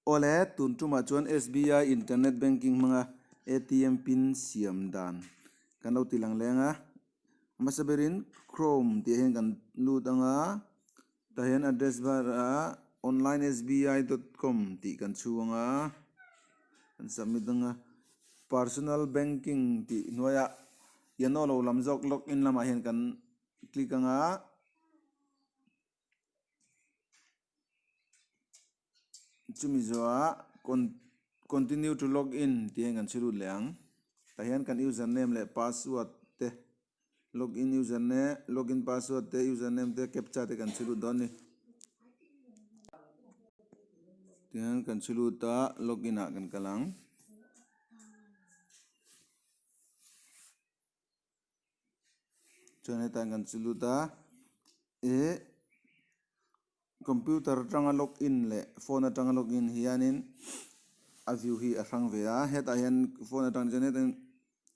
Awle, tun tumah chuan SBI Internet Banking hmanga ATM pin siam dan kan lo ti lang leng a. Hmasa berin Chrome tih ah hian kan lut ang a, tah hian address bar ah onlinesbi dot com tih kan chhu ang a, kan submit ang a. Personal Banking tih hnuaiah piano lo lam zawk login lamah hian kan click ang a. Chumi zawhah continue to log in tih hian kan chhi lut leh ang. Tah hian kan user name leh password te log in user name log in password te user name te captcha te kan chhi lut dawn a ni. Tihian kan chhi lut a log in ah kan kal ang. Chuan hetah kan chu lut a ih computer atanga log in leh phone atanga log in hianin a view hi a hrang ve a hetah hian phone atang chuan heta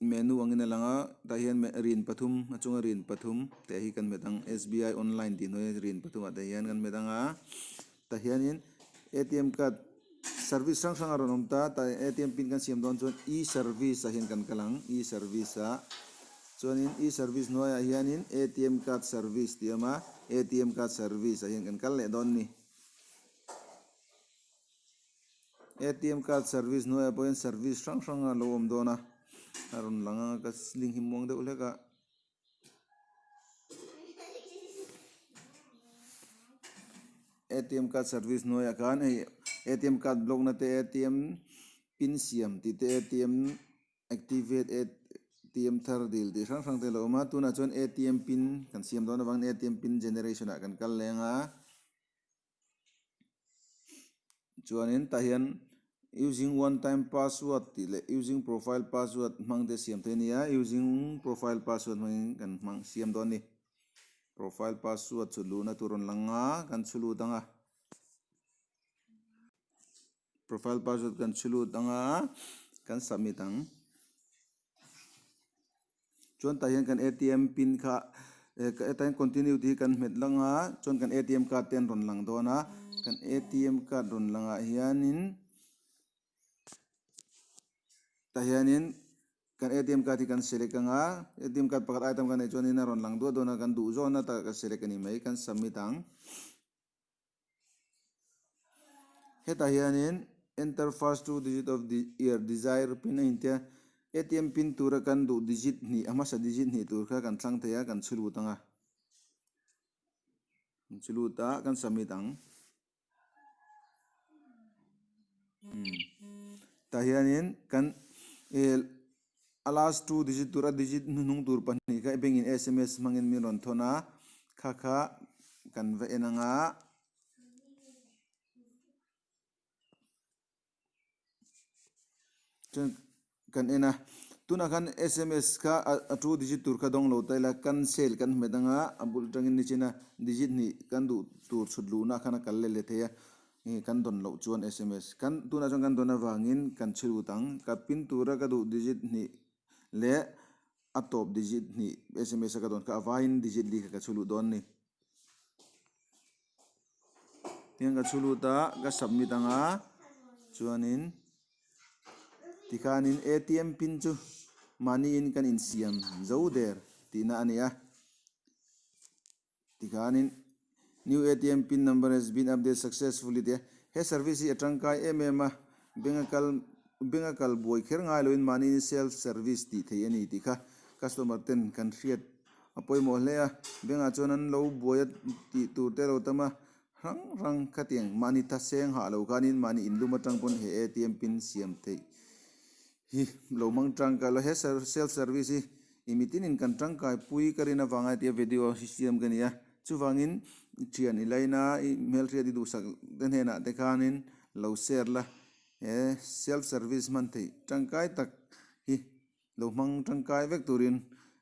menu angin a lang a tah hian rin pathum a chunga rin pathum te hi kan hmet ang S B I online tih hnuaia rin pathum ah te hian kan hmet ang a tah hianin A T M card service hrang hrang a rawn awm ta tah A T M pin kan siam dawn chuan e service ah hian kan kal ang e service ah chuanin e service hnuaiah hianin A T M card service tih a awm a A T M card service ah hian kan kal leh dawn a ni. A T M card service hnuaiah pawh hian service hrang hrang a lo awm dawn a a rawn lang ang a ka link hi muang deuh hlek a. ATM card service hnuaiah khan hei ATM card block na te ATM pin siam tih te ATM activate ATM thar dil tih hrang hrang te a lo awm a tunah chuan ATM pin kan siam dawn avangin ATM pin generation ah kan kal leng a. Chuanin tah hian using one time password tih leh using profile password hmang te siam theih a ni a using profile password hmangin kan hmang siam dawn a ni profile password chhut luhna tur rawn lang a kan chhu lut ang a profile password kan chhu lut ang a kan submit ang. Chuan tah hian kan atm pin kha hetah hian continue tih hi kan hmet lang a chuan kan atm card te an rawn lang dawn a kan atm card rawn langah hianin tah hianin kan atm card hi kan select ang a atm card pakhat item kan neih chuanin a rawn lang duah dawn a kan duh zawhna takah kan select a ni mai kan submit ang. Hetah hianin enter first two digit of the your desire pin a intia A_T_M pin tura kan duh digit hnih a hmasa digit hnih tur kha kan thlang thei a kan chhu lut ang a kan chhu lut a kan submit ang tah hianin kan ih a last two digit tur a digit hnuhnung tur pahnih kha bank in S_M_S hmangin min rawn thawn a kha kha kan va en ang a. Chuan kan en a tunah khan S_M_S kha a two digit tur kha dawng lo ta ila cancel kan hmet ang a a bul atangin nichin a digit hnih kan duh tur chhut luhna khan a kal let leh thei a. Nge kan dawn loh chuan sms kan tunah chuan kan dawn avangin kan chhi lut ang ka pin tura ka duh digit hnih leh a tawp digit hnih sms a ka dawn kha a vaiin digit li kha ka chhu luh dawn a ni. Tihian ka chhu lut a ka submit ang a chuanin tikhanin atm pin chu mahniin kan insiam zo der tihna a ni a. Tikhanin New ATM pin number has been updated successfully tih a, he service hi a tangkai em em a, bank a kal bank a kal buai kher ngai loin mahni self service tih theih a ni tih kha customer ten kan hriat a pawimawh hle a, bank ah chuan an lo buai a tih tur te lo tam a, hrang hrang khatiang mahni thaseng hah lo khanin mahni inlum atang pawn he ATM pin siam theih hi lo hmang tangkai lo he self service hi I mitinin kan tangkai pui ka rin avanga tia video hi siam ka ni a, chuvangin i thian i laina i hmelhriat i duhsak te hnenah te khanin lo share la, he self service hman theih tangkai tak hi lo hmang tangkai vek turin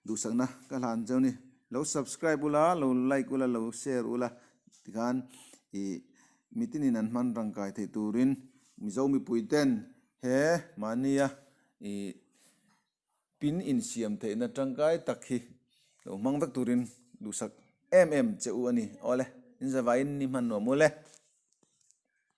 duhsakna ka hlan cheu ni. Lo subscribe ula, lo like ula, lo share ula tikhan i mitinin an hman tangkai theih turin Mizo mipui ten he mahnia i Pin insiam theihna tangkai tak hi lo hmang vek turin duhsak em em che u a ni. Awle, in zavaiin ni hman nuam ule.